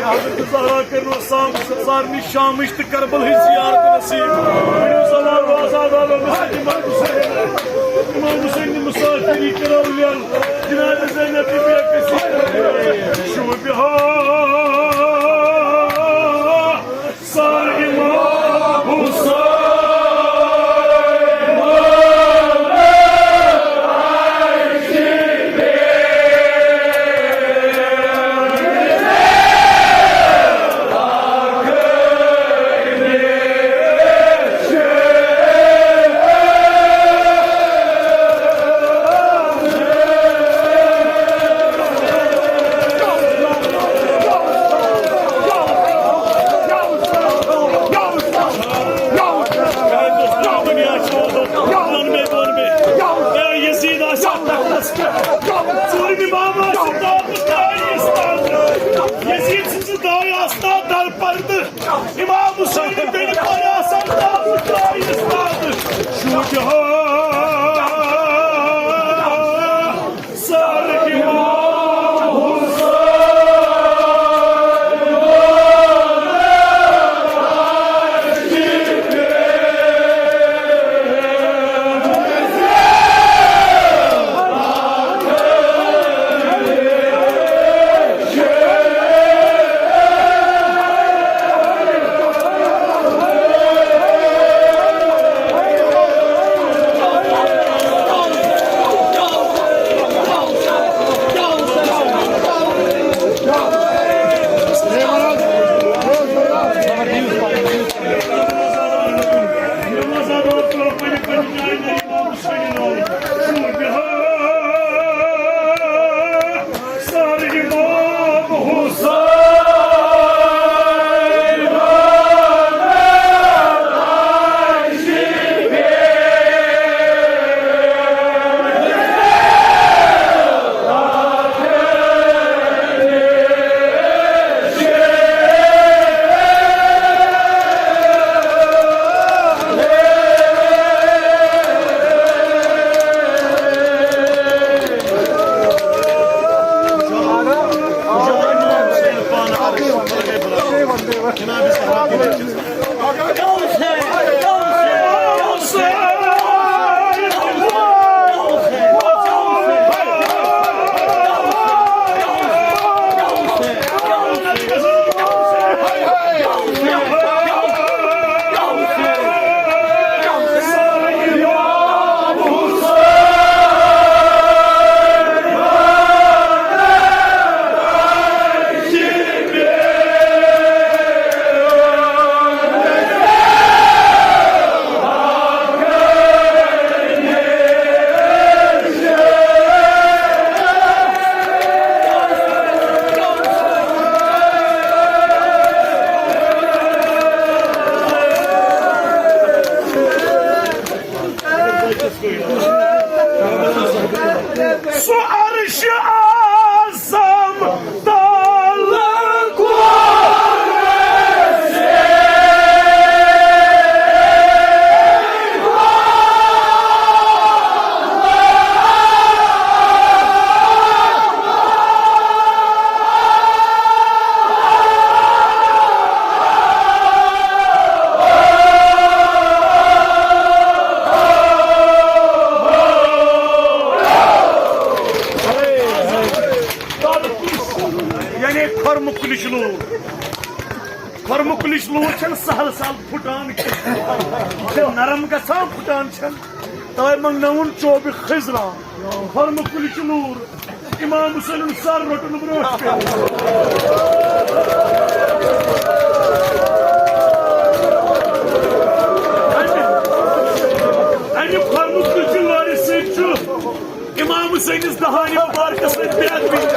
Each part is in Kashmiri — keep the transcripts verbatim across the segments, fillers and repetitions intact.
حضرت زہرا کٔرِنو سام-، سارنٕے شامٕچ تہٕ کربلٕچ زیارت نصیٖب۔ ؤنِو صلوات و آزاد علی مسجد امام حسین۔ امام حسین مسافری کرو لیل۔ جناب زینب بی بی کسی شوبہا۔ سر امام حسین۔ یزید آسہِ تختس پٮ۪ٹھ۔ ژوٗرِم امام آسہِ تاج، تاج استاد۔ یزید سٕنٛزِ دایہِ آسہٕ تاج در پردٕ۔ امام حسین بیٚنہِ پورِ آسان تاج، تاج استاد۔ شوجہان سر امام حسین۔ سُہ عرش اعظم تل یعنی کھۄرمہٕ کُلِچ لوٗر۔ کھۄرمہٕ کُلِچ لوٗر چھَنہٕ سہل سہل پھُٹان کینٛہہ۔ یہِ چھےٚ نرم گژھان، پھُٹان چھَنہٕ۔ تَوَے منٛگنٲوُن چوبہِ خٔزران۔ کھۄرمہٕ کُلِچ لوٗر۔ امام حسینُن سر روٚٹُن برونٛٹھ کَنہِ۔ اَمہِ، اَمہِ کھۄرمہٕ کُلچہِ لورِ سۭتۍ چھُ امام حسینس دہانِ مبارکس سۭتۍ بیعت بیٚیہِ۔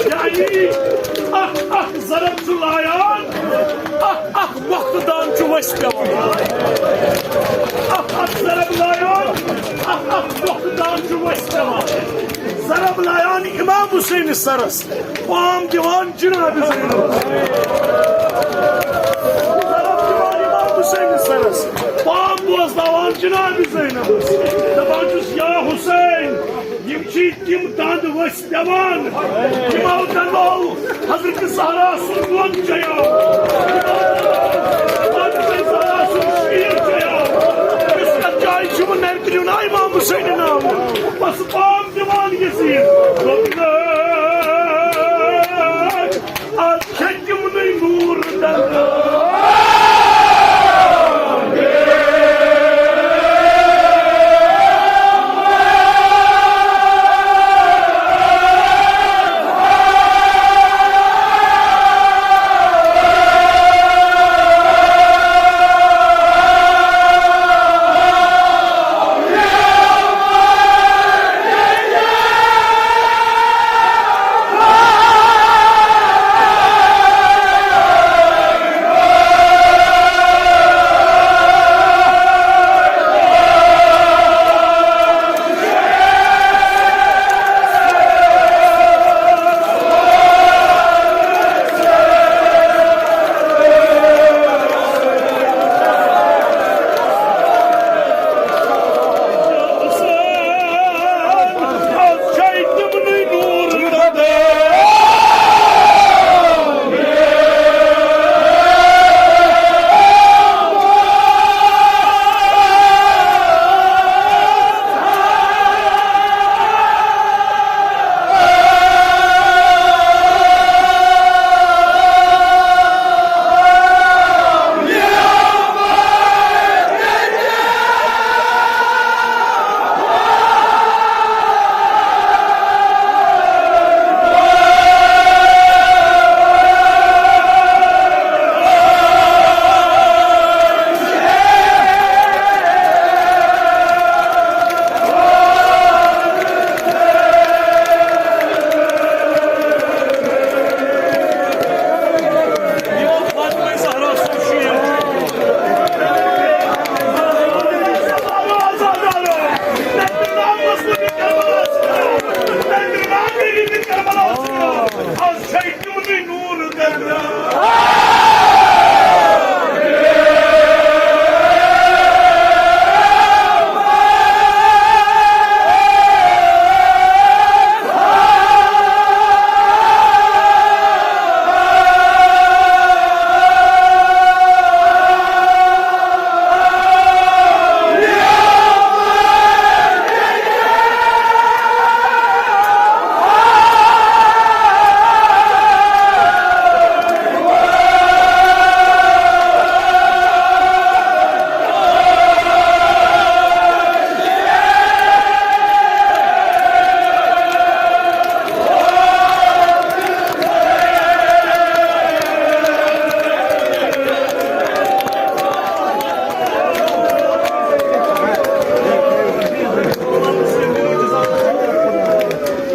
یعنی اکھ اکھ ضرب چھُ لایان، اکھ اکھ وقتہٕ دان چھُ ؤسۍ پٮ۪وان۔ اکھ اکھ ضرب لایان، اکھ اکھ وقتہٕ دان چھُ ؤسۍ پٮ۪وان۔ ضرب لایان امام حسینس سرس، پام دِوان جناب زینبس۔ ضرب دِوان امام حسینس سرس، پام بوزناوان جناب زینبس۔ دپان چھُس، یا حسین، یِم چھِ تِم دند ؤسۍ پٮ۪وان، یِمو دندو حضرت زہرا سُنٛد دۄد چیٚیو، حضرت زہرا سُنٛد شیٖر چیٚیو، یُس یَتھ جایہِ چھُ، وۄنۍ نَرِ تُلِو نا اِمام حُسینہِ ناوٕ۔ بس پام دِوان یزیٖد۔ دوٚپنَس، آز چھےٚ تِمنٕے نوٗر دَنٛدٕ۔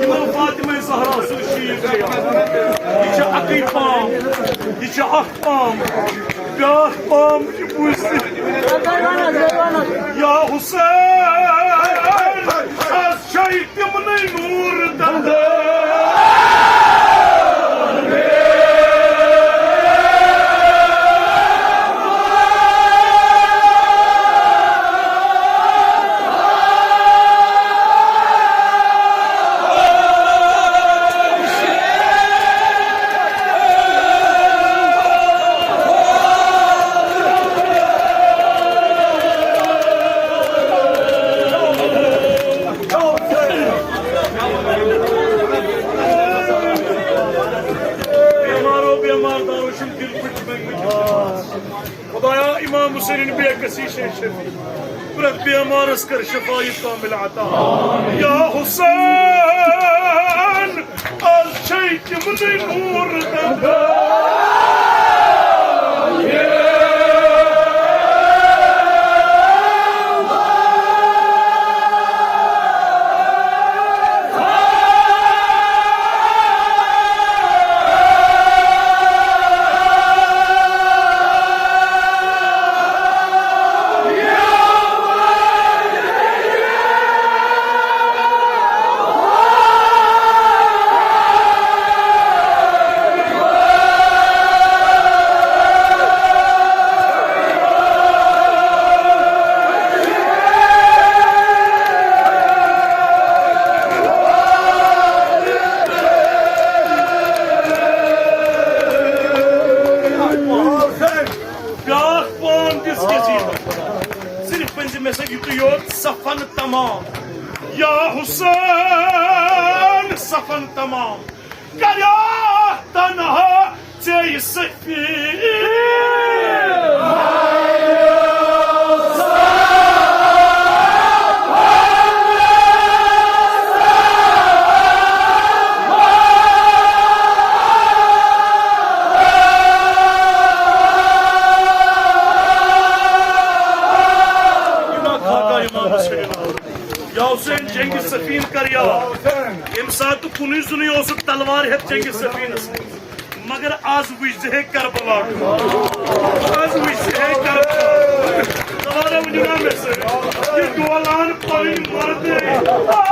یِمو فاطمہ زہرا سُنٛد شیٖر چھُ یہِ۔ یہِ چھُ اَکٕے پام، یہِ چھُ اَکھ پام، بیٛاکھ پام چھُ بوٗزِتھ۔ یا حسین، آز چھے تِمنٕے نوٗر دَنٛدٕ۔ بیمارو بیمار دارو چھُم دِل پھٔٹۍ مٕتۍ۔ خدایا، امام حسین بے کسی شے شفیع، پرٛٮ۪تھ بیمارس کر شفا کامل عطا۔ یا حسین، آز چھے تِمنٕے نوٗر دَنٛدٕ۔ مےٚ سۭتۍ یُتُے یوت صفن تمام، یا حسین صفن تمام، کریاہ تنہا ژےٚ یہِ سفید۔ یا حسین، جنگ صفین کر یاد۔ ییٚمہِ ساتہٕ تہٕ کُنُے زُنُے اوسُکھ تلوار ہٮ۪تھ جنگ صفینس۔ مگر از وٕچھ زِ ہے کربلا۔ از وٕچھ زِ ہے کربلا۔ تلوار ؤنِو نا مےٚ سۭتۍ۔ یہِ ڈولان پنٕنۍ مردٕے۔